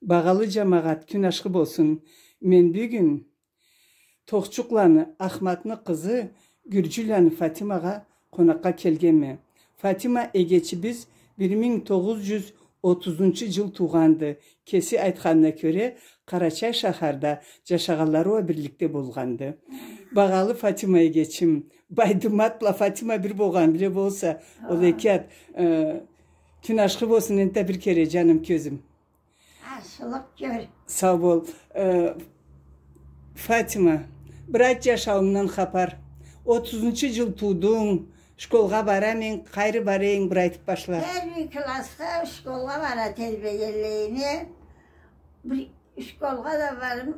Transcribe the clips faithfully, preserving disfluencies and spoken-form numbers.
Багъалы джамагъат, кюн ашхы болсун. Мен бюгюн Тохчукъланы Ахматны къызы Гюрджюйланы Фатимагъа къонакъгъа келгенме. Фатима эгечибиз бир минг тогъуз джюз отузунчу джыл туугъанды. Кеси айтханына кёре, Къарачай шахарда джашагъанлары уа бирликде болгъанды. Багъалы Фатима эгечим, Байдымат бла Фатима бир болгъан биле болса, ол эки ат, э, кюн ашхы болсун энтда бир кере, джаным, кёзюм. Ашхылыкъ кёр. Сау бол. Э, Фатима, бир айт джашауунгдан хапар. Отузунчу джыл туудунг, школгъа барамы эдинг, къайры бара эдинг, бир айтып башла. Первый классха школгъа бара тербегенлейиме, бир школгъа да барып,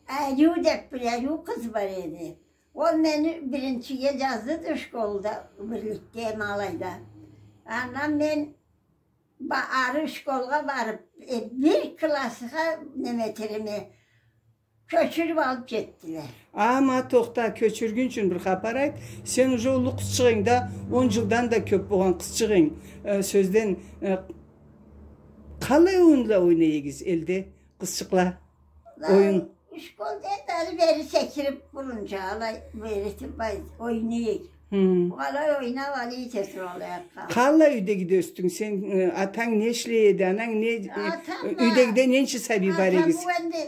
Ариу деп бир ариу къыз бар эди. Ол мени биринчиге джаздыды школда, бирликде, ма алайда. Андан мен ба-, ары школгъа барып, э, бир классха неме этериме, кёчюрюп алып кетдиле. Ама тохта, кёчюргюнчюн бир хапар айт. Сен уже уллу къызчыкъ эдинг да, он джылдан да кёп болгъан къызчыкъ эдинг. Э, сёзден, э, къалай оюнла ойнай эдигиз элде, къызчыкъла? Оюн. Школда энди ары-бери секирип, бурунча алай бери тынмай ойнай эдик. Хы. Алай ойнап, алай эте тургъанлайыкъгъа. Къалай юйдегиде ёсдюнг сен? Э, атанг не ишлей эди, ананг не, э, юйдегиде ненча сабий бар эдигиз? Атам энди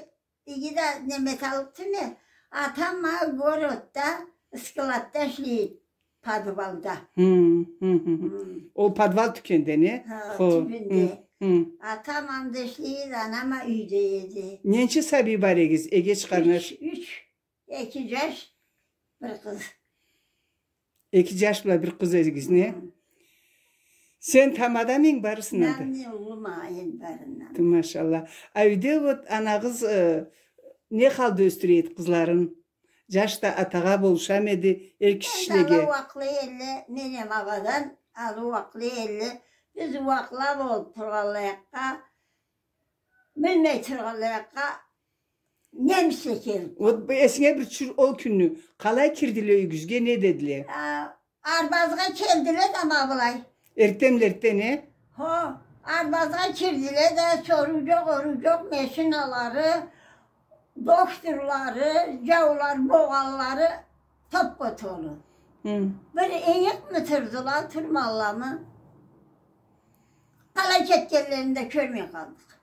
иги да неме эталлыкъ тюлме. Атам а городда, складда ишлей эди. Подвалда. Хы, хы, хы, хы. Хы. Ол подвал тюкенде, не? Хо, тюбюнде. Хы, хы. Атам анда ишлей эди, анам а юйде эди. Ненча сабий бар эдигиз, эгеч къарнаш? Юч, юч. Эки джаш, бир къыз. Эки джаш бла бир къыз эдигиз, не? Хы. Сен тамадамы эдинг барысына да? Мен уллума энди барындан. Ту, машалла. А юйде вот анагъыз, э, не халда ёсдюре эди къызларын? Джаш да атагъа болушамы эди, эр кишилеге? Энди ала ууакълы элле, меннен абадан ала ууакълы элле, биз ууакъла болуп тургъанлайыкъгъа, билмей тургъанлайыкъгъа, немисле келип. Вот бу эсинге бир тюшюр ол кюнню. Къалай кирдиле юйюгюзге, не дедиле? А, Арбазгъа келдиле да, ма былай. Эртденбла эртден, э? Хо, арбазгъа кирдиле да, соруу джокъ, оруу джокъ, машиналары, докторлары, джаулары, богъанлары топпа толу. Хы. Бир ыйыкъмы турдула, турмадыламы? Къалай кетгенлерин да кёрмей къалдыкъ.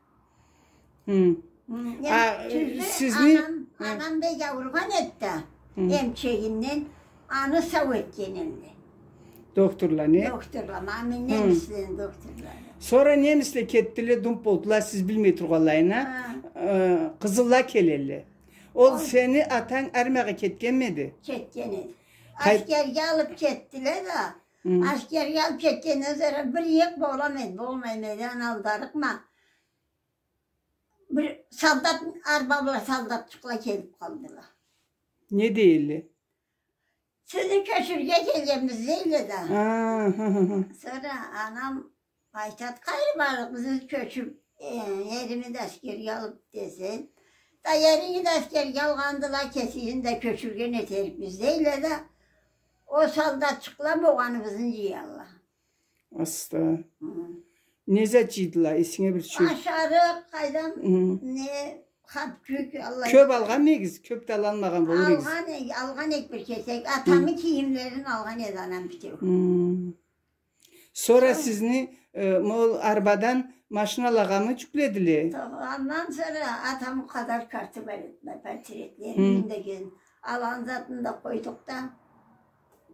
Хы. Хы, а, тюзю, сизни, анам, хы, анам бек ауругъан эди да, хы, эмчегинден, аны сау этген эдиле. Докторла, не? Докторла, ма, хы, немислени докторлары. Сора немисле кетдиле, думп болдула, сиз билмей тургъанлайына. Хы. Э, къызылла келелле. Ол, ол сени атанг армиягъа кетгенми эди? Кетген эди. Къай- Аскерге алып кетдиле да, хы, аскерге алып кетгенден сора бир ыйыкъ болам эди, болмайма эди, аны алдарыкъма. Бир солдат, арба бла солдатчыкъла келип къалдыла. Не дейле? Сизни кёчюрюрге келгенбиз дейле да. А, хы, хы, хы. Сора анам айтады, къайры барлыкъ, бизни кёчюрюп, э, эрими да аскерге алып десе. Да эрини да аскерге алгъандыла, кесини да кёчюрген этерикбиз дейле да. Ол солдатчыкъла богъаныбызны джыялла. Аста. Хы. Не зат джыйдыла, эсинге бир тюшюр? Ашарыкъ, къайдам, хы, не, хап-кюк, Аллах. Кёп алгъанмы эдигиз? Кёп да алалмагъан болур эдигиз. Алгъан эдик, алгъан эдик бир кесек. Атамы, хы, кийимлерин алгъан эди анам битеу. Хы. Сора, сора сизни, э, ол арбадан машиналагъамы джюкледиле? Андан сора атамы къадар карты бар эди, портретлерин, хы, юйюндегин. Алгъан затын да къойдукъ да,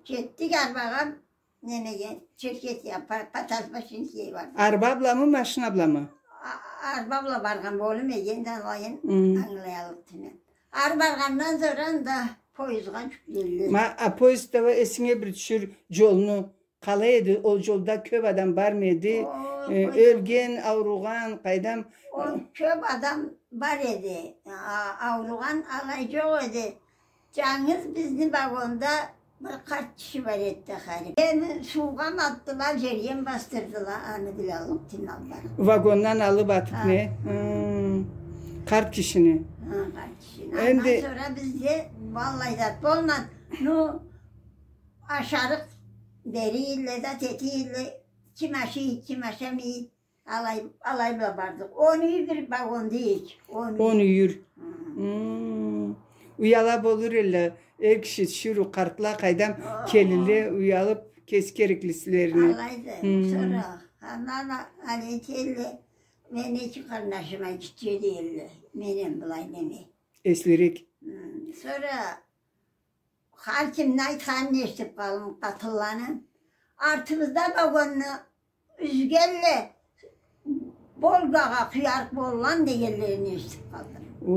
кетдик арбагъа. Немеге, Черкесия, Па-, Патаз башын кие барды. Арба бламы, машина бламы? А-, арба бла баргъан болур эди, энди алайын, хы, ангылаяллыкъ тюлме. Ары баргъандан сора анда поездгъа джюкледиле. Ма, а поездда эсинге бир тюшюр джолну, къалай эди, ол джолда кёп адам бармы эди? О, э, поезд, ёлген, ауругъан, къайдам? Ол кёп адам бар эди. А, ауругъан алай джокъ эди. Джангыз бизни вагонда бир къарт киши бар эди да, харип. Мени суугъа атдыла, джерге басдырдыла, аны бла алып, тыналлар. Вагондан алып атып, а, не? Хы. Къарт кишини. Хы, къарт кишини. Энди андан сора бизде валлахи зат болмады. Ну, ашарыкъ берийле, зат этийле, ким ашай, ким ашамай. Алай, алай бла бардыкъ. Он юй бир вагонда эдик. Он юй. Он юй. Хы. Хы. Уяла болур элле, эр киши тиширыу, къартла, къайдам, келинле уялып, кеси кереклисилерине. Алайды. Хы. Сора андан а-, алай этелле, мен эки къарнашыма гитче эдиле. Менен былай неме. Эслирек. Хы. Сора хар кимни айтханын эшитип къалдым, къатынланы. Артыбызда вагонну юзгелле, Волгагъа къуярыкъ болгъан дегенлерин эшитип къалдым. О.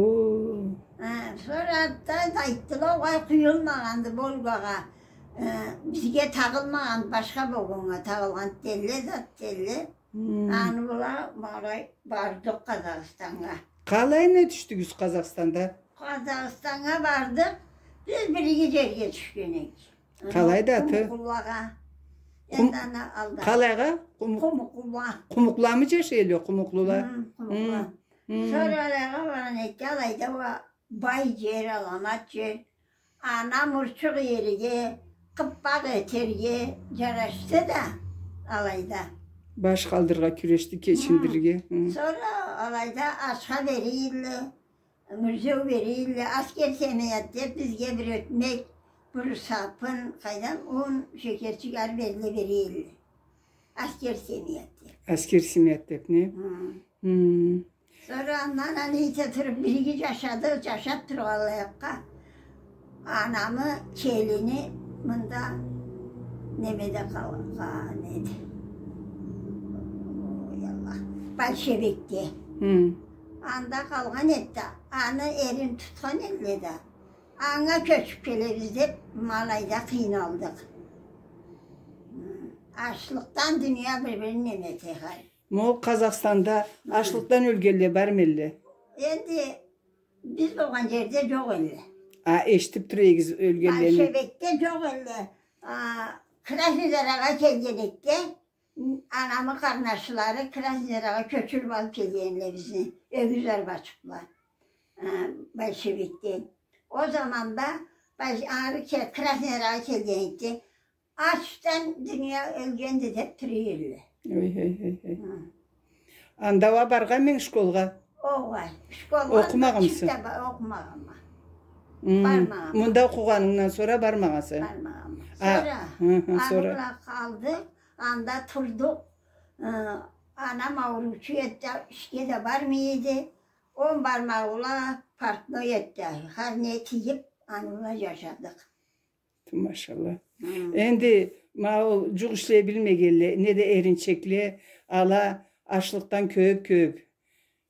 Хы, сора да айтдыла, огъай, къуюлмагъанды Волгагъа. Э, бизге тагъылмагъан, башха вагоннга тагъылгъан делле, зат делле. Хы. Аны бла ма алай бардыкъ Къазахстаннга. Къалайына тюшдюгюз Къазахстанда? Къазахстаннга бардыкъ. Биз биринчи джерге тюшген эдик. Къалайды аты? Къумукъуллагъа. Къум-, энди аны алда. Къалайгъа? Къумукъ-, Къумукъулла. Къумукъламы джашай элле, къумукълула? Хы, къумукъла. Хы. Хы. Сора алайгъа баргъан эдик, алайда уа бай джер, аламат джер. Анам урчукъ иерге, къыппакъ этерге джарашды да, алайда. Баш къалдырыргъа кюрешди, кечиндирирге. Хы. Хы. Сора алайда ашха бере элле, мюрзеу бере элле, аскер семият деп бизге бир ётмек, бир сапын, къайдам, ун, шекерчик ары бериле бере элле. Аскер семият деп. Аскер семият деп, не? Хы. Хы. Сора андан алай эте туруп, бирге джашадыкъ, джашап тургъанлайыкъгъа, анамы келини мында немеде къалгъан эди. Ой, Аллах. Большевикде. Хы. Анда къалгъан эди да, аны эрин тутхан элле да, анга кёчюп келебиз деп, ма алайда къыйналдыкъ. Ачлыкъдан дуния бир-бирин неме эте хар. Ма ол Къазахстанда ачлыкъдан ёлгенле бармы элле? Энди биз болгъан джерде джокъ элле. А, эшитип тура эдигиз ёлгенлени? Большевикде джокъ элле. А, Краснояргъа келген эдик да, анамы къарнашлары Краснояргъа кёчюрюп алып келген элле бизни. Ёгюз арбачыкъ бла. А, большевикден. Ол заманда баш-, ары ке-, Краснояргъа келген эдик да, ачдан дуния ёлгенди деп тура элле. Ой, ой, ой, ой. Хы. Анда уа баргъанмы эдинг школгъа? Огъай, школгъа окъумагъанмыса? Чыкъда ба-, окъумагъанма. Хы. Бармагъанма. Мында окъугъанынгдан сора бармагъанса? Бармагъанма. А, сора? Хы, хы, аны сора бла къалдыкъ, анда турдукъ. Э, анам ауруучу эди да, ишге да бармай эди. Он бармагъы бла портной эди да, хар не тигип, аны бла джашадыкъ. Машалла. Хы. Энди ма ол джукъ ишлей билмегенле, неда эринчекле, ала ачлыкъдан кёп-кёп.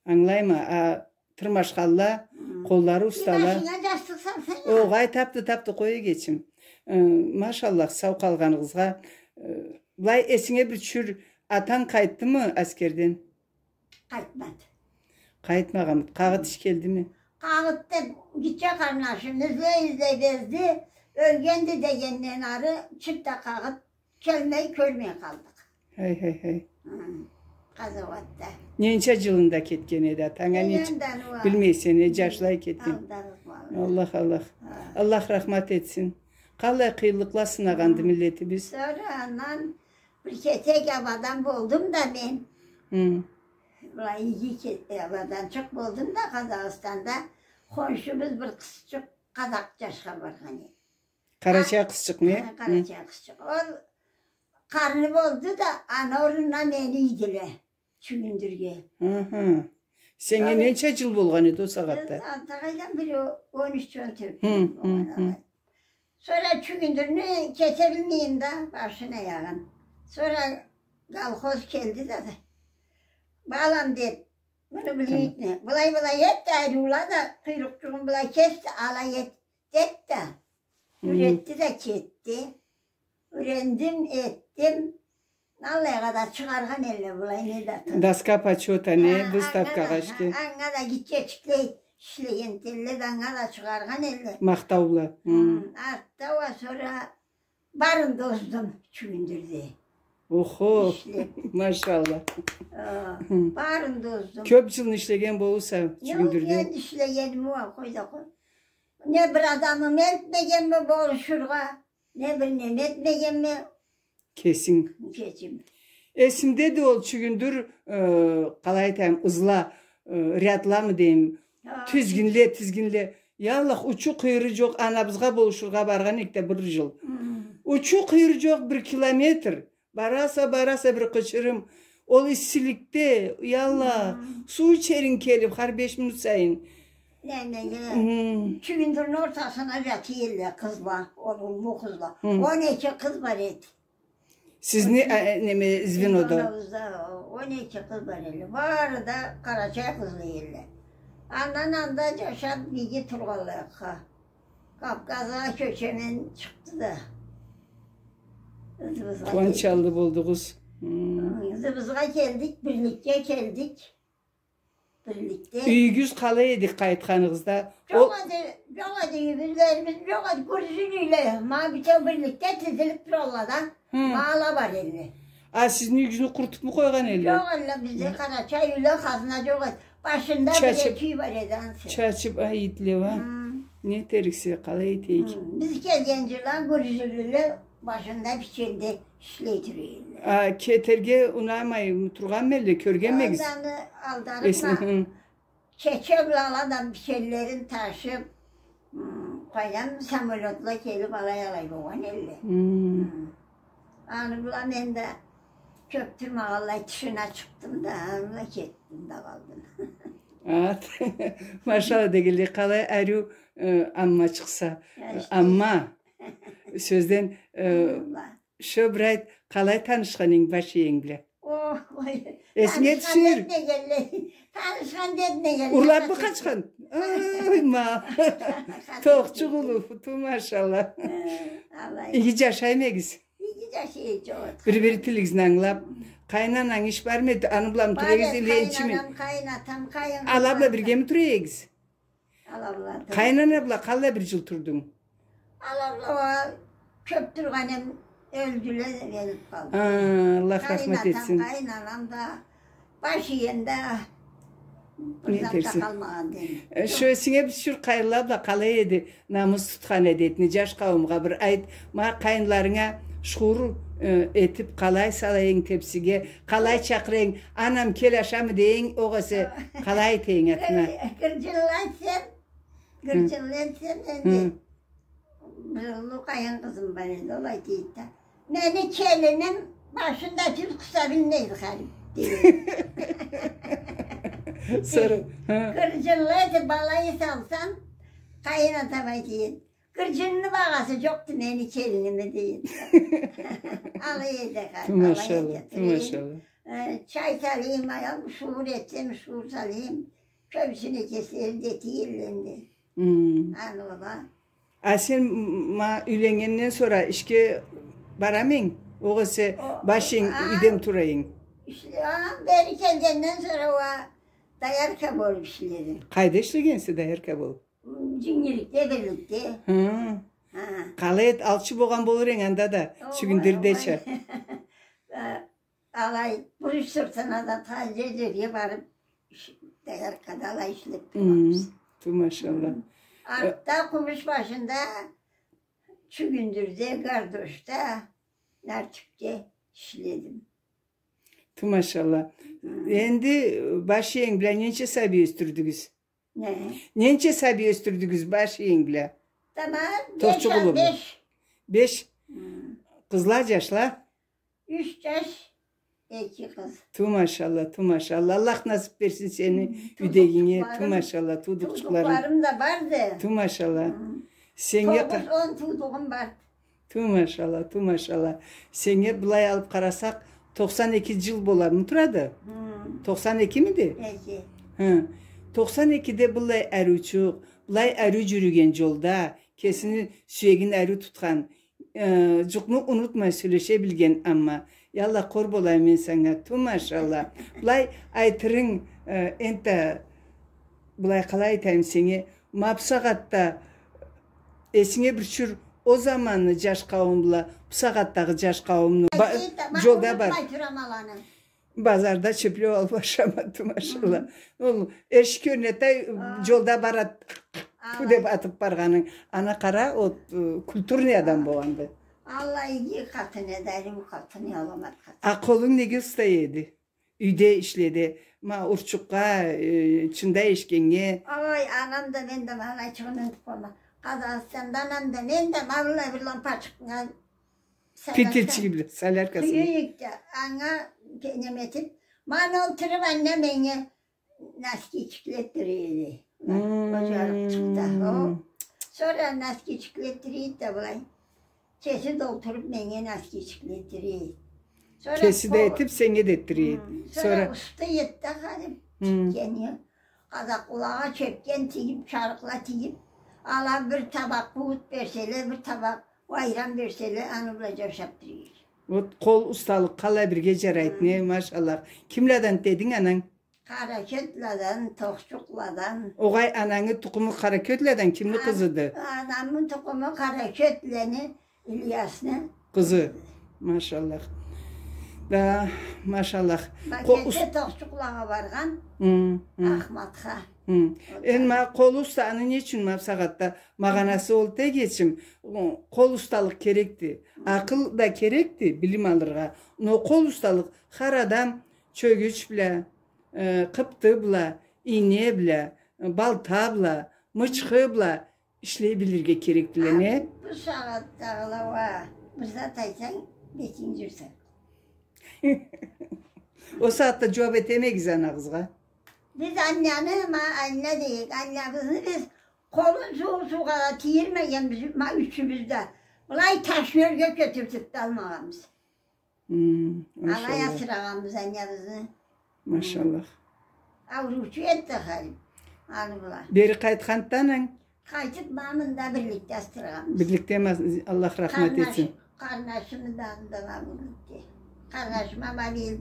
Ангылайма, а тырмашханла, хы, къоллары устала. Бир башынга джастыкъ салсанг а. Огъай, тапды, тапды, къой, эгечим. Э, машалла, сау къалгъаныгъызгъа. Э, былай эсинге бир тюшюр, атанг къайтдымы аскерден? Къайтмады. Къайтмагъанмы? Къагъыт иш келдими? Къагъыт деп, гитче къарнашым излей-излей безди, ёлгенди дегенден ары чырт да къагъыт келмей, кёрмей къалдыкъ. Хей, хей, хей. Хы, къазауатда. Ненча джылында кетген эди атанг, а? Билмейсе, не джашлай кетген. Аллах, Аллах. Хы. Аллах рахмат этсин. Къаллай къыйынлыкъла сынагъанды миллетибиз. Сора андан бир кесек абадан болдум да мен. Хы. Былай иги ке-, абаданчыкъ болдум да Къазахстанда. Хоншубуз бир къызчыкъ къазакъ джашха баргъан эди. Къарачай къызчыкъ, не? Хы, къарачай къызчыкъ. Ол къарны болду да, аны орнуна мени ийдиле. Чюгюндюрге. Хы-хы. Сеннге ненча джыл болгъан эди ол сагъатда? Э, анда къайдам, бир о-, он юч, он тёрт болгъан эди. Хы, хы, хы. Сора Чюгюндюрню кете билмейме да, башын, аягъын. Сора колхоз келди да, да, балам, деп, муну былай эт, былай эт да, айрыула да, къуйрукъчугъун былай кес да, алай эт, деп да. Хы. Юретди да кетди. Юрендим, этдим. Аллайгъа да чыгъаргъан элле былай, не да тын. Доска почёта, не, выставкагъа ишге. Анга да гитчечиклей ишлеген этелле да, анга да чыгъаргъан элле. Махтау бла. Хы. Хы, артда уа сора барын да оздум Чюгюндюрде. Охо. Ишлеп. Машалла. Э, хы, барын да оздум. Кёп джылны ишлеген болурса Чюгюндюрде. Джокъ, энди ишлегеним уа, къой да къой. Не бир адамым элтмегенме болушургъа, не бир неме этмегенме. Кесинг. Кесим. Эсимдеди ол чюгюндюр, э, къалай айтайым, ызла, э, рядламы дейим, тизгинле, тизгинле. Аллах, учу-къыйыры джокъ, анабызгъа болушургъа баргъан эдик да бир джыл. Учу-къыйыры джокъ, бир километр. Бараса, бараса бир къычырым. Ол иссиликде, аллах, суу ичеринг келиб, хар беш минут сайын. Немеге, чюгюндюрню ортасына джатый элле къызла, ол уллу къызла. Он эки къыз бар эди. Сизни, э, неме, звенода? Звенобузда он эки къыз бар элле. Бары да къарачай къызла элле. Андан анда джашаб, иги тургъанлайыкъгъа. Кавказгъа кёчемен чыкъды да. Къууанч аллы болдугъуз. Ызыбызгъа келдик, бирликге келдик. Бирликде. Юйюгюз къалай эди къайтханыгъызда? Джокъ эди, джокъ эди, юйюбюз, юйлерибиз джокъ эди, гуржун юйле. Ма бютеу бирликде тизилиб туралла да. Ма ала бар элле. А, сизни юйюгюзню къурутубму къойгъан элле? Джокъ элле, бизде къарачай юйле, хазна джокъ эди. Башында бир эки юй бар эди ансы. Чачыб, ай, итле, а. Не этериксе, къалай этейик? Биз келген джылда гуржунлуле башында биченде ишлей тура элле. А, кетерге унамай тургъанмы элле, кёргенмегиз? Алданыб, алданыб, чече бла аладан биченлерин ташыб, къайдам, самолётла келиб алай-алай болгъан элле. Аны бла мен да кёб турмагъанлай тышына чыкъдым да, аны бла кетдим да къалдым. Ат, машалла дегенлей, къалай ариу, э, амма чыкъса. Амма. Сёзден, э, шо бир айт, къалай танышхан эдинг баш иенг бла? Ой, эсинге тюшюр. Танышхан дедим дегенлей. Урлабмы къачхан? Ай, ма. Тохчукъ улу, ту машалла. Иги джашаймы эдигиз? Иги джашай эдик. Бир-бир тилигизни ангылаб. Къайын ананг иш бармы эди? Аны бламы тура эдигиз, или энчими? Къайын анам, къайын атам, къайын... Ала бла биргеми тура эдигиз? Ала бла. Къайын ана бла къаллай бир джыл турдунг? Ала бла кёб тургъан эм, ёлдюле да, ёлюб къалды. А, Аллах рахмат этсин. Къайын атам, къайын анам да, баш ием да бир зат да къалмагъан дейим. Э, шо эсинге тюшюр, къайынла бла къалай эди, намыс тутхан эди этни, джаш къауумгъа бир айт, ма къайынларынга шуур, э, этиб, къалай сала эдинг тепсиге, къалай чакъыра эдинг, анам, кел ашама дей эдинг, огъесе къалай эте эдинг атына? Гырджынлы этсем, гырджынлы этсем, энди бир уллу къайын къызым бар эди, ол айта эди да: «Мени келиним башында тюз къыса билмейди, харип», — дейди. Сора, ха. Гырджынлы этиб алай салсам, къайын атам айта эди: «Гырджынны багъасы джокъду мени келиниме», — дейди. Алай эди, харип, алай эди. Ту машалла, ту машалла. Э, чай салайым, аям, шуур этсем, шуур салайым. Кёбюсюне кеслери да этелле энди. Хы. Аны бла. А сен ма юйленнгенден сора ишге барамы эдинг? Огъесе башынг юйдеми тура эдинг? Ишле-, а, бери келгенден сора уа доярка болуб ишледим. Къайда ишлегенсе доярка болуб? М, Джингирикде, Берликде. Хы. Ха. Къалай эди, алчы болгъан болур эдинг анда да, чюгюндюрдеча. Э, алай, буруч сыртына да, тайгъа, джерге барыб, иш-, дояркада алай ишлеб тургъанбыз. Хы, ту машалла. Хы. Артда, Къумуш башында, Чюгюндюрде, Гардошда, Нартюбде ишледим. Ту машалла. Хы. Энди баш иенг бла ненча сабий ёсдюрдюгюз? Не? Ненча сабий ёсдюрдюгюз баш иенг бла? Тамам, беш. Тохчукъ улу бла. Беш. Беш? Хы. Къызла, джашла? Юч джаш, эки къыз. Ту машалла, ту машалла. Аллах насыб берсин сени юйдегинге. Хы, туудукъчукъларым. Ту машалла, туудукъчукъларым. Туудукъларым да барды. Ту машалла. Хы. Сеннге къа- Тогъуз, он туудугъум барды. Ту машалла, ту машалла. Сеннге былай алыб къарасакъ, тохсан эки джыл боламы турады? Хы. Тохсан экимиди? Эки. Хы. Тохсан экиде былай ариучукъ, былай ариу джюрюген джолда, кесини сюегин ариу тутхан, э, джукъну унутмай сёлеше билген, амма, я Аллах, къор болайым мен санга, ту машалла. Былай айтырынг, э, энтда, былай къалай айтайым сеннге, ма бусагъатда эсинге бир тюшюр, ол заманны джаш къауумла, бусагъатдагъы джаш къауумну ба-, джолда бар. Базарда чёплеб алыб ашама, ту машалла. Хы. Ол эшик ёрюне тай, а, джолда барад, а, ту деб атыб баргъанынг. Ана къара, ол, э, культурный адам болгъанды. Аллай иги къатын эди, алим къатын, аламат къатын. А къолунг неге уста эди? Юйде ишледе, ма, урчукъгъа, э, чында эшгеннге. Ой, анам да, мен да, ма, алайчыгъын унутуп къойма. Къазахстанда анам да, мен да, ма, былай бир лампачыкъгъа салярка. Петельчик бла, соляркасы. Кюйюк да, анга пе-, неме этип, ма, аны олтуруп, анам меннге носкичикле тире эди. Мм. О жарыкъчыкъда. О. Сора носкичикле тире эди да былай. Кеси да олтуруп, меннге носкичикле тире эди. Сора кеси да этип, сеннге да этдире эди. Мм. Сора уста эди да, ханым. Мм. Тикгеннге. Къазакълагъа чепкен тигип, чарыкъла тигип, ала бир табакъ бут берселе, бир табакъ айран берселе, аны бла жашап тура эди. Вот къол усталыкъ къалай бирге жарайды, не, машаллах. Кимладан дединг ананг? Къаракётладан, Тохчукъладан. Огъай, анангы тукъуму Къаракётладан кимни къызыды? Анамы тукъуму Къаракётланы Ильясны къызы. Машаллах. Да, машаллах. Ма, кеси Тохчукълагъа баргъан, Ахматха. Энди ма къол уста, аны не ючюн ма бусагъатда магъанасы ол, эгечим, къол усталыкъ керекди. Акъыл да керекди, билим алыргъа. Но къол усталыкъ, хар адам чёгюч бла, э, къыпты бла, ийне бла, балта бла, мычхы бла ишлей билирге керекдиле, не? Бусагъатдагъыла уа, бир зат айтсанг, бетинги жыртар. Ол сагъатда жууап этемегиз анагъызгъа? Биз аннаны, ма, анна дейик, аннабызны биз къолун сууукъ суугъа да тийирмегенбиз, ма, ючюбюз да. Былай ташны ёрге кётюртюп да алмагъанбыз. Алай асырагъанбыз аннабызны. Машаллах. Ауруучу эди да, ханым. Аны бла. Бери къайтханды ананг? Къайтып, ма мында бирликде асырагъанбыз. Бирликде ма, Аллах рахмат этсин. Къарнашымы да анда ма бирликде. Къарнашыма ма бир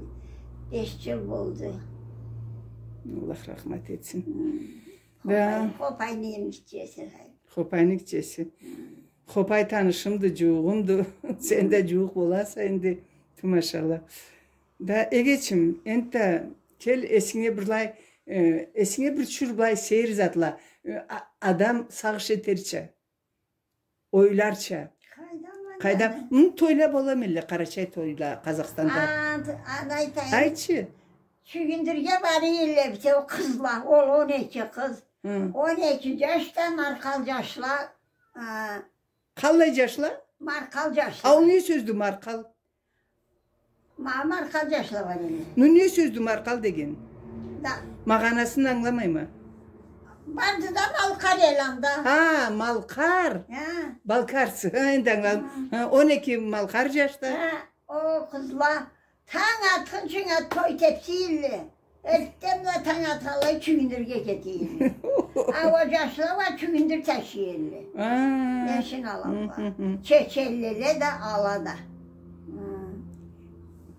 беш жыл болду. Аллах рахмат этсин. Да. Хопайны эм гитчеси, ханым. Хопайны гитчеси. Хопай танышымды, жуугъумду. Сен да жууукъ боласа энди. Тю, машаллах. Да, эгечим, энтда кел, эсинге бир былай, э, эсинге бир тюшюр былай сейир затла. Э, а-, адам сагъыш этерча, ойларча. Къайдам, къайдам? Хы, тойла боламы элле, къарачай тойла Къазахстанда? А, аны айтайым. Айтчы. Чюгюндюрге бара элле битеу къызла, ол он эки къыз. Хы. Он эки жаш да маркъал жашла, а, Къаллай жашла? Маркъал жашла. А ол не сёздю, маркъал? Ма-, маркъал жашла бар элле. Ну, не сёздю маркъал деген? Да. Магъанасын ангыламайма. Барды да малкъар эле анда. Ха, малкъар. Ха. Балкарсы. Ха, энди ангыладым. Ха. Ха, он эки малкъар жашла. Ха, о къызла. Танг атхынчынга той тепсе элле. Эртденбла танг атханлай чюгюндюрге кете элле. А ол жашла уа чюгюндюр ташый элле. А. Несин алалла. Хы, хы, хы. Чеченлиле да, ала да. Хы.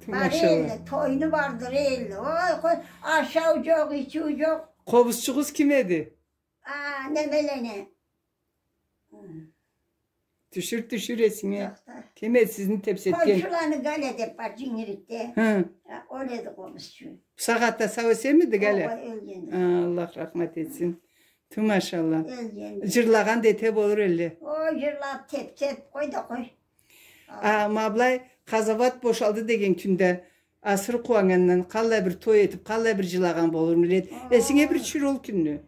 Тю, машаллах. Бара элле, тойну бардыра элле. Ой, къой, ашау жокъ, ичиу жокъ. Къобузчугъуз ким эди? А, немелени. Хы. Тюшюр, тюшюр эсинге. Жокъ да. Ким эди сизни тепсетген? Къоншуланы Галя деп бар, Жингирикде. Хы. Ол эди къобузчу. Бусагъатда сау-эсенмиди Галя? Огъай, ёлгенди. А, Аллах рахмат этсин. Тю, машаллах. Ёлгенди. Жырлагъан да эте болур элле. О, жырлап, тепсеп, къой да къой. А, ма былай, къазауат бошалды деген кюнде, асыры къууаннгандан, къаллай бир той этип, къаллай бир жылагъан болур миллет. Эсинге бир тюшюр ол кюнню.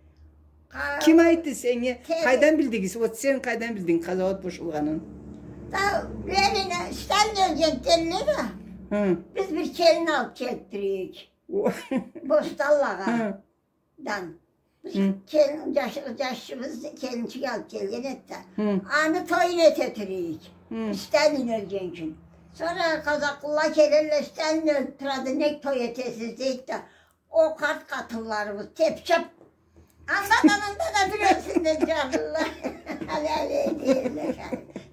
Ким айтды сеннге? Къайдан билдигиз? Вот сен къайдан билдинг къазауат бошалгъанын? Да, Ленин, Сталин ёлген келди да. Хы. Биз бир келин алып келип тура эдик. Бостанлагъа. Хы. Дан. Биз келин, жаш, жашыбыз келинчик алып келген эди да. Хы. Аны тоюн эте тура эдик. Хы. Сталин ёлген кюн. Сора къазахлыла келелле, Сталин ёлюп турады, нек той этесиз, дейди да. О къарт къатынларыбыз тепчеп, анда да, мында да бир ёлсюн деп жарлыла. Алай, алай дейле.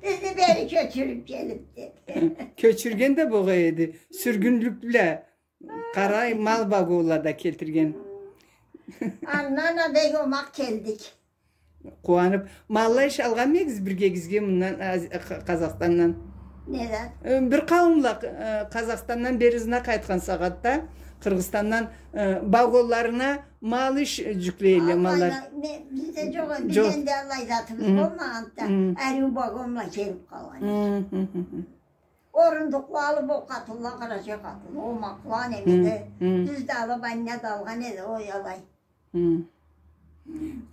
Бизни бери кёчюрюп келип, деп. Кёчюрген да болгъа эди. Сюргюнлюк бла. Къарай, мал багоулада келтирген. Андан а бек омакъ келдик. Къууанып. Малла иш алгъанмыдыгъыз биргегизге мындан, Аз-, Къ-, Къазахстандан? Не зат? Э, бир къауумла, э, Къазахстандан бери ызына къайтхан сагъатда Къыргъызстандан, э, вагонларына мал иш, э, джюклей эдиле, маллар. Аллай, не, бизде джокъ эди, джокъ. Бизде аллай затыбыз болмагъанды да, ариу вагон бла келиб къалгъан эди. Хы, хы, хы. Орундукъла алыб ол къатынла, къарачай къатынла, омакъла, немеле. Биз да алыб, анням да алгъан эди, ой, алай.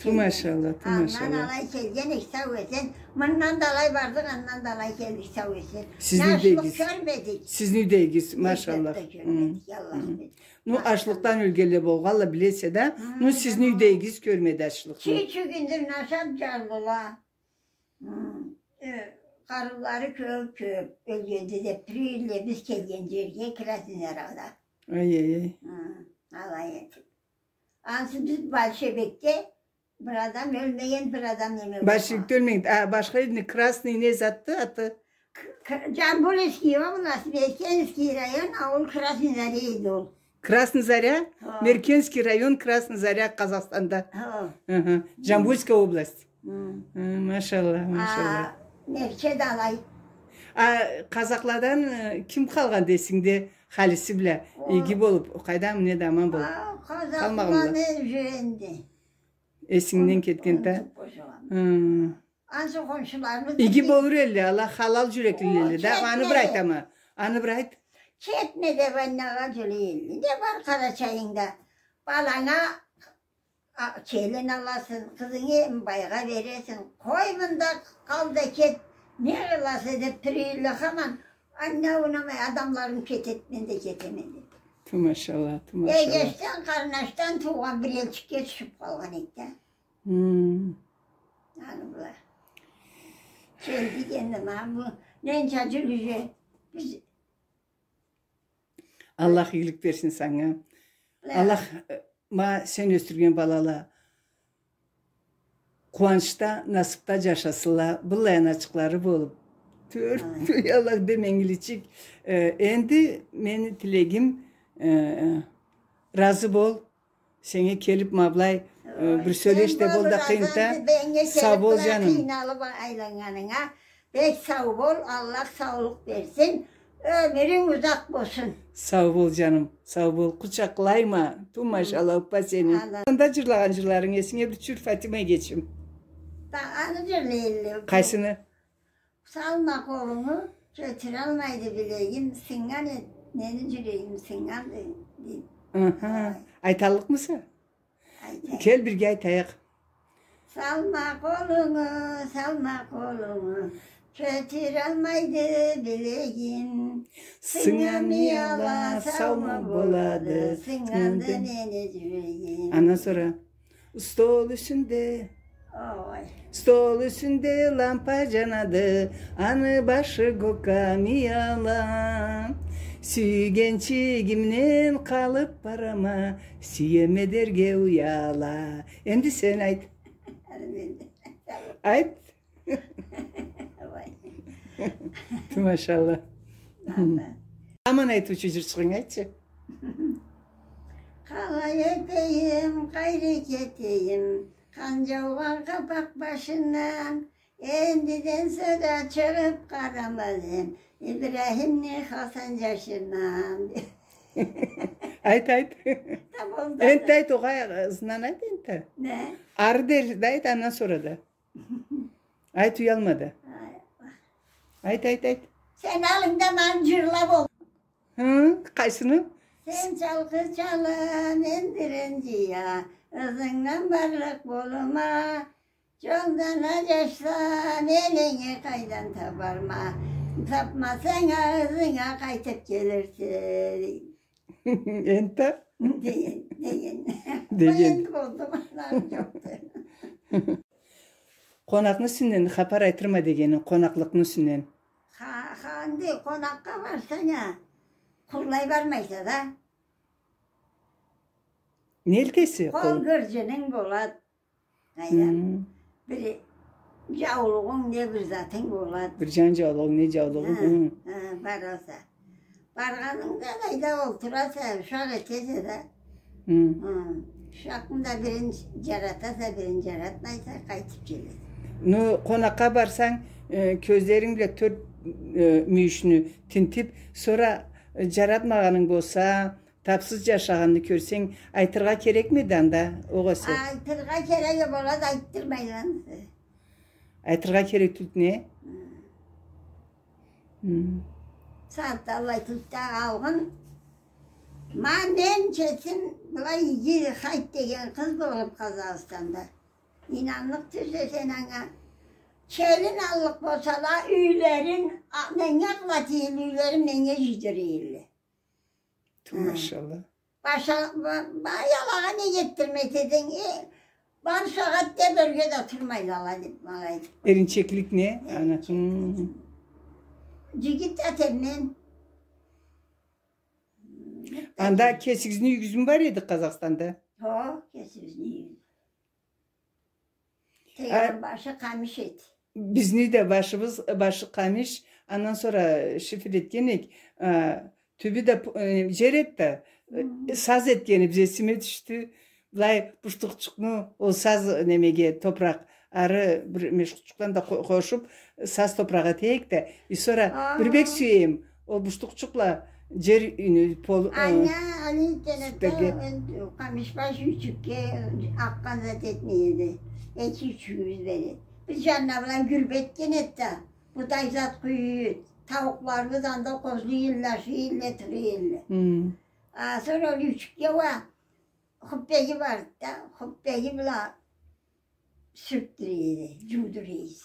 Ту машалла, ту машалла. Андан алай келген эдик, сау-эсен. Мындан да алай бардыкъ, андан да алай келдик, сау-эсен. Сизни юйдегиз. Ачлыкъ кёрмедик. Сизни юйдегиз, машалла. Элбетте, кёрмедик, Аллах билсин. Ну, ачлыкъдан ёлгенле болгъанла, билесе да. Ну, сизни юйдегиз кёрмеди ачлыкъны. Чий-чий кюндюр ашаб джардыла. Хы, э, къарынлары кёб-кёб ёлгенди деб, бир элле биз келген джерге, Красный Заряда. Ай, ай, ай. Хы, алай этиб. Ансы биз Большевикде бир адам ёлмеген, бир адам неме болгъан. Большевикде ёлмеген. А, башха элни, Красный не затды аты? К-, К-, Джамбулинский область, Меркенский район, аул Красный Заря эди ол. Красный Заря? Хо. Меркенский район, Красный Заря, Казахстанда. Хо. Хы-хы. Джамбульская область. Хы. Хы, машалла, машалла. А, Мерке да алай. А, къазакъладан, э, ким къалгъанды эсингде халиси бла? Иги болуб, къайдамы, неда, аман болуб? А, къалмагъанмыла? Къазакъланы уже энди. Эсингден кетген да? Унутуб къойгъанма. Хы. Ансы хоншуларыбыз. Иги болур эдиле, ала халал джюреклиле эдиле да. Аны бир айт ама. Аны бир айт. Кетме деб, аннагъа джюрюй эдиле. Не бар Къарачайынгда? Баланга, а, келин аласа, къызынгы эмбайгъа бересе. Къой, мында къал да кет. Не къыласа деб, бир элле хаман. Аннга унамай, адамларым кетеди, мен да кетеме деб. Ту машалла, ту машалла. Эгешден, къарнашдан туугъан бир элчикге тюшюб къалгъан эдик да. Хы. Аны бла. Келдик энди, ма бу ненча джыл уже биз. Аллах игилик берсин санга. Бла. Аллах, э, ма сен ёсдюрген балала къууанчда, насыбда джашасынла, быллай аначыкълары болуб. Тёрт, ай, Аллах, деменгиличик. Э, энди мени тилегим, э, э, разы бол. Сеннге келиб ма былай, э, бир сёлеш да бол да, къыйын да. Сау бол, джаным. Къыйналыб айланнганынга бек сау бол, Аллах саулукъ берсин, ёмюрюнг узакъ болсун. Сау бол, джаным, сау бол, къучакълайма. Ту машалла, уппа сени. Аллах. Анда джырлагъан джырларынг эсинге бир тюшюр, Фатима эгечим. Да, аны джырлай эдиле. Къайсыны? Салма къолунгу, кётюралмайды билегим, сыннган эт-, мени джюрегим сыннган, дей, дей. Аха. Ай. Айталлыкъмыса? Айтайым. Кел, бирге айтайыкъ. Салма къолунгу, салма къолунгу, кётюралмайды билегим. Сыннган мияла сауму болады, сыннганды мени джюрегим. Андан сора. Стол юсюнде. Ой. Стол юсюнде лампа джанады, аны башы гокка мияла. Сюйгенчигимден къалыб барама, сюеме дерге уяла. Энди сен айт. Айт. Ой. Ту машалла. Ама. Аман айтыучу джырчыгъынгы айтчы. Къалай этейим, къайры кетейим, къан джаугъан къапакъ башындан, эндиден сора чыгъыб къарама дем Ибрахимни Хасан джашындан. Айт, айт. Энтда айт, огъай, ызындан айт энтда. Не? Ары дери да айт, андан сора да. Айт, уялма да. Ай, Аллах. Айт, айт, айт. Сен аллынгда ман джырлаб ол. Хы, къайсыны? Сен чалгъы чала, мен биринчи я, ызынгдан барлыкъ болума, джолдан аджашсам, элинги къайдан табарма? Табмасанг а, ызынга къайтыб келирсе, дейди. Энтда? Деген, деген. Деген. Энди болду, андан джокъду. Къонакъны юсюнден хапар айтырма дегеним, къонакълыкъны юсюнден. Ха, ха, энди къонакъгъа барсанг а, къуллай бармайса да. Нелгеси къол? Къол гырджынынг болад. Къайдан? Хм. Бир джаулугъунг, не бир затынг болад. Бир джан джаулугъунг, не джаулугъунг. Хы, хы. Хы, бараса. Баргъанынгда къайда олтураса, ушакъ этесе да. Хм. Хы. Ушакъны да бирин джаратаса, бирин джаратмайса, къайтыб келесе. Ну, къонакъгъа барсанг, э, кёзлеринг бла тёрт, э, мюйюшню тинтиб, сора, э, джаратмагъанынг болса, Тапсыз джашагъанны кёрсенг, айтыргъа керекмиди анда, огъесе? Айтыргъа керек болады, айтдырмайла. Айтыргъа керек тюлдю, не? Хы. Сагъатда алай тюлдю да, алгъын. Ма мен кесим былай иги хайт деген къыз болуп Къазахстанда. Ийнанныкъ тюзде сен анга. Келин аллыкъ болсала, юйлерин, а, меннге къыла тюйюлле, юйлерин меннге джыйдыра эдиле. Ту, машалла. Баша-, ба-, баялагъа не джетдирмей эдинг, э, бар сагъат деп ёрге да турмайла ала деп, ма алай. Эринчеклик не? Ана, эринчеклик. Хм. Джигит да тенг мен. Анда кесигизни юйюгюзмю бар эди Къазахстанда? Хо, кесибизни юйюбюз. Тегеран башы къамиш эди. Бизни да башыбыз, башы къамиш, андан сора шифер этген эдик, а, тюбю да пу-, э, джер эди да, э, саз этгенибиз эсиме тюшдю. Былай буштукъчукъну, ол саз немеге, топуракъ, ары бир мешкутчукъдан да къо-, къошуп, саз топуракъ эте эдик да. И сора бир бек сюе эдим. Ол буштукъчукъла джер юйню пол-, э, аны, аны сюртюрге. Къамишбаш юйчюкге акъгъан зат этмей эди. Эки юйчюгюбюз бла. Биз джанына бла гюрбе этген эдик да. Будай зат къуюй эдик. Тауукъларыбыз анда къозлай эдиле, ашай эдиле, тура эдиле. Хы. А, сора ол юйчюкге уа хуппеги барды да, хуппеги бла сюртдюре эди, джуудура эди.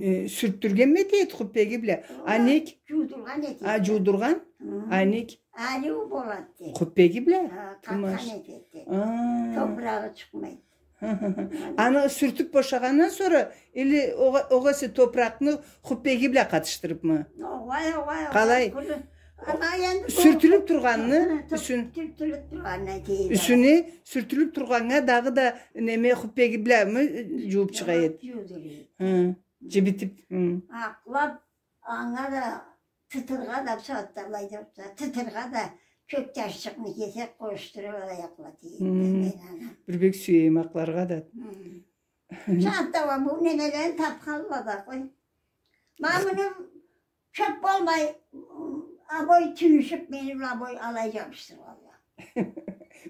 Э, сюртдюргенми эте эди хуппеги бла? Ала, анек? Джуудургъан эте эди. А, джуудургъан? Хы. Анек? Ариу болады. Хуппеги бла? Ха, къатхан эте эди. А. Топурагъы чыкъмайды. Аны сюртюп бошагъандан сора, или огъа-, огъесе топуракъны хуппеги бла къатышдырыпмы? Огъай, огъай, огъай. Къалай? Сюртюлюп тургъанны юсюн. Сюртюлюп тургъанны эте эди. Юсюню сюртюлюп тургъаннга дагъыда неме, хуппеги бламы джууп чыгъа эди? Джууп чыгъа эди. Хы. Джибитип. Хы. Акълап, анга да тытыргъа да, бусагъатда алай да, тытыргъа да кёк ташчыкъны кесип къошдуруп алай акълата эди. Хы. Мен анам. Бир бек сюе эдим акъларгъа да. Хы. Бусагъатда уа бу немелени тапханла да къой. Ма муну кёп болмай, обой тюйюшюп, мени бла обой алай джабышдыргъанла.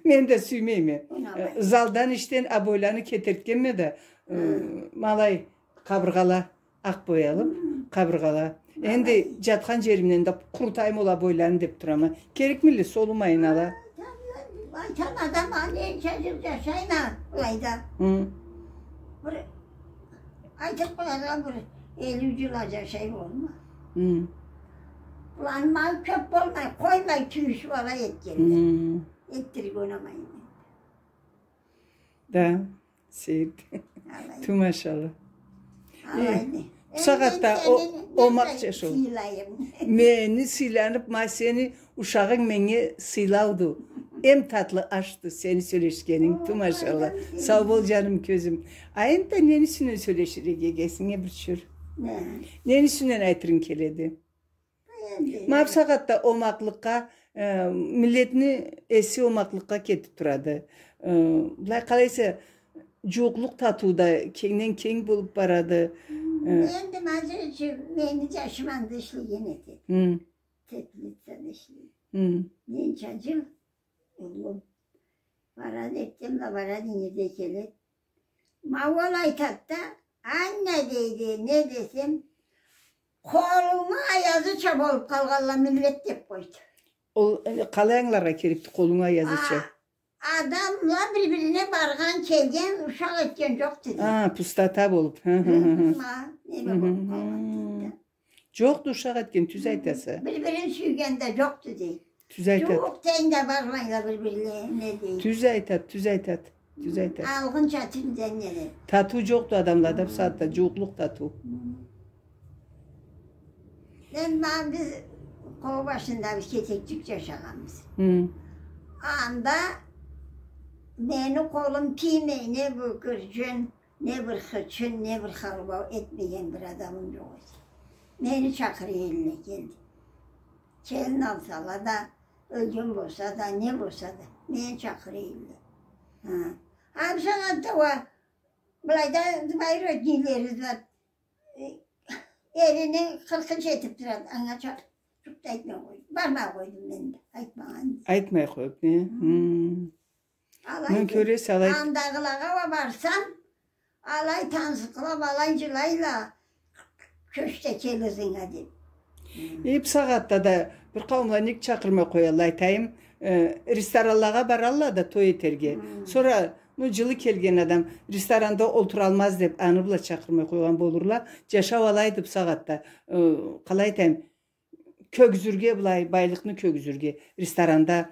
Мен да сюймейме. Унамай. Э, залдан, ишден обойланы кетертгенме да, э, ма алай къабыргъала акъ боялып, къабыргъала. Энди джатхан джеримден да къурутайым ол обойланы деп турама. Керекмиле, солумайын ала. Айтама, адам, а, ненча джыл джашайма былайда. Хы. Бир айтып къояргъа, бир элли джыл а джашай болурма. Хы. Улан, ма кёп болмай, къоймай, тюйюшюп алай этгенле. Хы. Этдирирге унамайма. Да, сейир. Алай. Ту, машалла. Алай. Э, бусагъатда о-, омакъ джашау. Мени сыйланып, ма сени ушагъынг меннге сыйлауду. Эм татлы ашды сени сёлешгенинг, ту, машалла. Сау бол, джаным, кёзюм. А энди нени юсюнден сёлешир эдинг, кесинге бир чюр? Не? Нени юсюнден айтырынг келеди? Энди. Ма бусагъатда омакълыкъгъа, э, миллетни эси омакълыкъгъа кетип турады. Э, былай къалай эсе, джууукълукъ татыу да кенгден кенг болуп барады. Э. Энди, ма, мени джашым анда ишлеген эди. Хы. Теплицада ишлей. Хы. Ненча джыл уллу. Барады, эртден да барады, ингирде келеди. Ма ол айтады да, анне, дейди, не десем, къолунгу аязыча болуп къалгъанла миллет, деп къойду. Ол, э, къалай ангыларгъа керекди, къолунгу аязыча? А, адамла бир-бирине баргъан, келген, ушакъ этген джокъду, дейди. А, пустота болуп. Хы, хы, хы, хы. Ма, неме болуп къалгъан, дейди да. Джокъду ушакъ этген, тюз айтаса. Бир-бирин сюйген да джокъду, дейди. Тюз айтады. Джууукъ тенг да бармайла бир-бирлерине, дейди. Тюз айтады, тюз айтады, тюз айтады. Алгъынча тюнден, дейди. Татыу джокъду адамлада бусагъатда, джууукълукъ, татыу. Хы. Мен, ма, биз къол башында бир кетекчик джашагъанбыз. Хы. Анда мени къолум тиймей, не бир гырджын, не бир хычын, не бир халбау этмеген бир адамым джокъ эди. Мени чакъыра эдиле, келди. Келин алсала да, ёлген болса да, не болса да, мени чакъыра эдиле. Хы. А бусагъатда уа былайда двоюродныйлерибиз бар. Э, эрини къыркъы джетип турады, анга чакъ-, Тюкдю, айтмай къойдум. Бармай къойдум мен да, айтмагъан. Айтмай къоюп, не? Хы. Хы. Алай, муну кёресе, алай. Андагъылагъа уа барсам, алай тансыкълап, алай джылайла, кёч да кел ызынга деп. Хы. Э, бусагъатда да бир къауумла нек чакъырмай къоялла, айтайым, э, ресторанлагъа баралла да той этерге. Хы. Сора, ну, джылы келген адам ресторанда олтуралмаз деп, аны бла чакъырмай къойгъан болурла. Джашау алайды бусагъатда. Э, къалай айтайым, кёргюзюрге былай, байлыкъны кёргюзюрге, ресторанда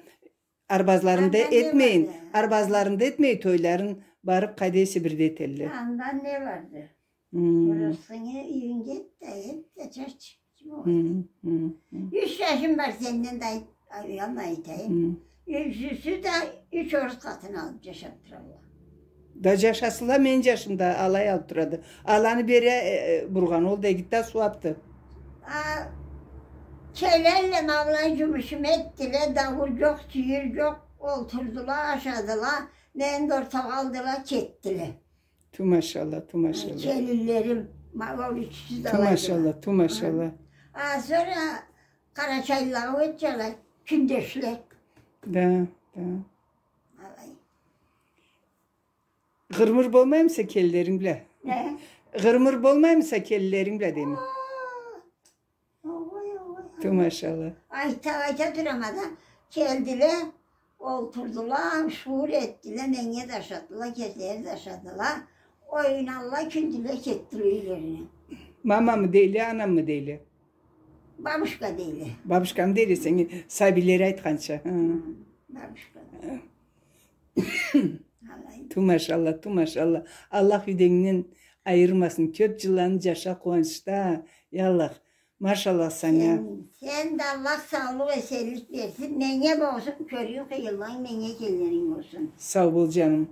арбазларында этмейин, арбазларында этмей, тойларын барып къайда эсе бирде этелле. Андан не барды? Хы. Бурасынгы юйюнге эт да, эт да, чач. Хы, хы, хы. Юч джашым бар сенден да, ай-, ай-, уялмай айтайым. Хы. Ючюсю да юч орус къатын алып джашап туралла. Да джашасынла, мени джашым да алай алып турады. Аланы бери, э, э, бургъан, ол да игиди да сууапды. А, келелле, ма былай джумушум этдиле, дауур джокъ, тюйюр джокъ, олтурдула, ашадыла, мени да ортагъа алдыла, кетдиле. Ту машалла, ту машалла. Келинлерим, ма ол ючюсю да алайдыла. Ту машалла, ту машалла. А, сора къарачайлылагъа ётчалай, кюндешле. Да, да. Алай. Гырмыр болмаймыса келинлеринг бла? Не? Гырмыр болмаймыса келинлеринг бла, дейме. О, огъай, огъай. Ту машалла. Айта, айта турама да, келдиле, олтурдула, шуур этдиле, меннге да ашатдыла, кеслери да ашадыла. Ойналла, кюлдюле, кетдиле юйлерине. Мамамы дейле, анаммы дейле? Бабушка дейле. Бабушкамы дейле сеннге, сабийлери айтханча. Хы. Хы, бабушка. Алай. Ту машалла, ту машалла. Аллах юйдегингден айырмасын. Кёп джылланы джаша къууанчда, я Аллах. Машалла санга. Сен, сен да Аллах саулукъ, эсенлик берсин. Меннге болсун, кёрюу къыйынланг меннге келгенинг болсун. Сау бол, джаным.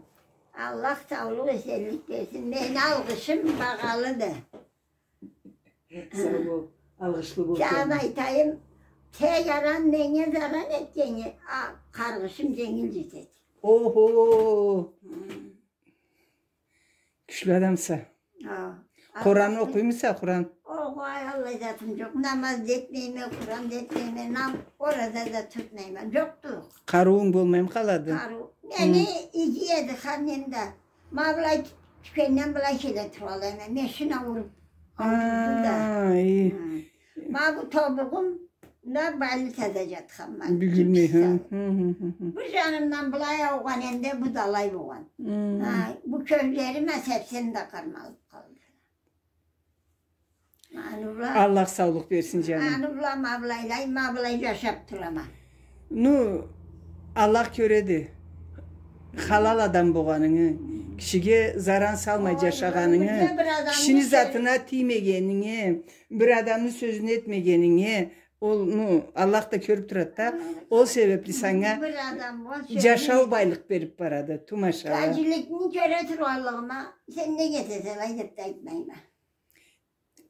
Аллах саулукъ, эсенлик берсин. Мени алгъышым багъалыды. Сау бол, алгъышлы бол. Джан айтайым, тек арам меннге заран этгеннге, а, къаргъышым дженгил джетеди. Охо! Хы. Кючлю адамса. Хы. Къуран окъуймуса, Къуран? Огъай, аллай затым джокъ. Намаз да этмейме, Къуран да этмейме, нам-, ораза да тутмайма. Джокъду. Къарыуунг болмай къалады. Къарыу. Мени иги эди, ханнем да. Ма былай тю-, тюкенден былай келе тургъанлай, ма машина уруп ауруду да. Ай. Хы. Ма бу тобугъум да больницада джатхан, ма. Бюгюлмей, хы, хы, хы, хы. Бу джанымдан былай аугъан, энди бу да алай болгъан. Хы. Ха, бу кёзлерим а совсем да къармалып къалды. Аны бла. Аллах саулукъ берсин, джаным. Аны бла ма былайлай, ма былай джашап турама. Ну, Аллах кёреди. Халал адам болгъанынгы, кишиге заран салмай джашагъанынгы, кишини затына тиймегенинги, бир адамны сёзюн этмегенинги, ол, ну, Аллах да кёрюп турады да. Ол себепли санга джашау байлыкъ берип барады. Ту машалла. Гаджиликни кёре тургъанлыгъыма, сен не этесе, алай деп да айтмайма.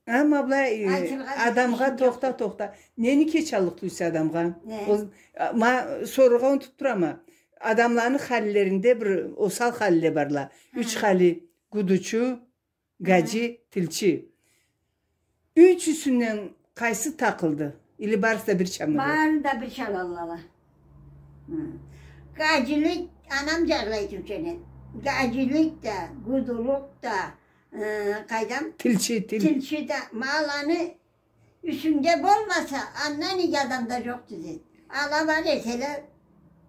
Амма былай, э, айтыргъа адамгъа, тохта, тохта. Нени кечаллыкъ тюйсе адамгъа? Не? Ол, а, ма, сорургъа унутуп турама. Адамланы халилеринде бир осал халиле барла. Хы. Юч хали: гудучу, гаджи, хы, тилчи. Ючюсюнден къайсы такъылды? Или барысы да бир чамада? Бары да бир чамадыла. Хы. Гаджилик, анам джарлай тюрчене. Гаджилик да, гудулукъ да, Э, къайдам? Тилчи, тил. Тилчи да, ма аланы юсюнгде болмаса, андан иги адам да джокъду, деди. Ала бар эселе,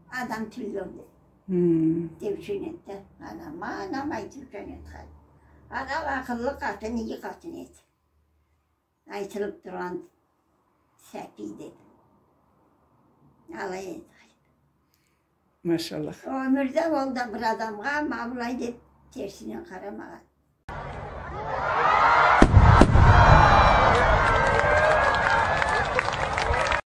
адам тилли болду. Хы. Деучюн эди да. Ана, ма, анам айтыучан эди хали. Ана акъыллы къатын, иги къатын эди. Айтылып тургъан сапий деди. Алай эди. Машаллах. Ёмюрде ол да бир адамгъа ма былай деп терсинден къарамагъан.